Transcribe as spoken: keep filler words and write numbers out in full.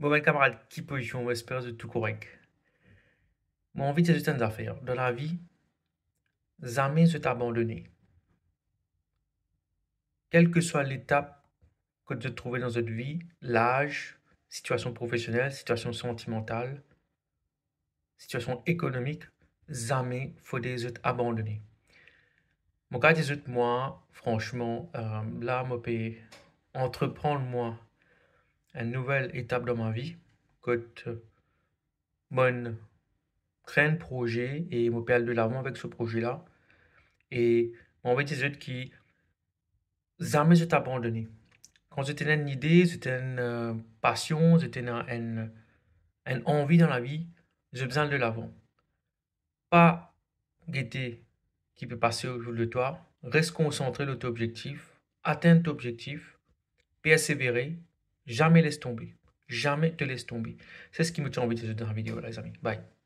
Bon, bann kamarad, ki pozision? Mo espere zot tou korek. Mo anvi dir zot enn zafer. Dan lavi, zame zot abandone. Kelseswa letap kot zot trouve dan zot vi, laz, sitiasion profesionel, sitiasion santimantal, sitiasion ekonomik, zame fode zot abandone. Mo kapav dir zot, mwa, fransman, euh, la mo pe antreprann, mwa, enn nouvel etap dan mo vi, kot, euh, mo enn kree enn proze e mo pe al delavan avek se proze la. E mo anvi dir zot ki zame zot abandone. Kan zot ena enn lide, zot ena enn, euh, pasion, zot ena enn, enn anvi dan lavi, zot bizin al delavan. Pa gete ki pe pase otour de twa, res konsantre lor to obzektif, atenn to obzektif, persevere, zame les tonbe, zame to les tonbe. Se seki mo ti anvi dir zot dan sa video la, lezami. Bye.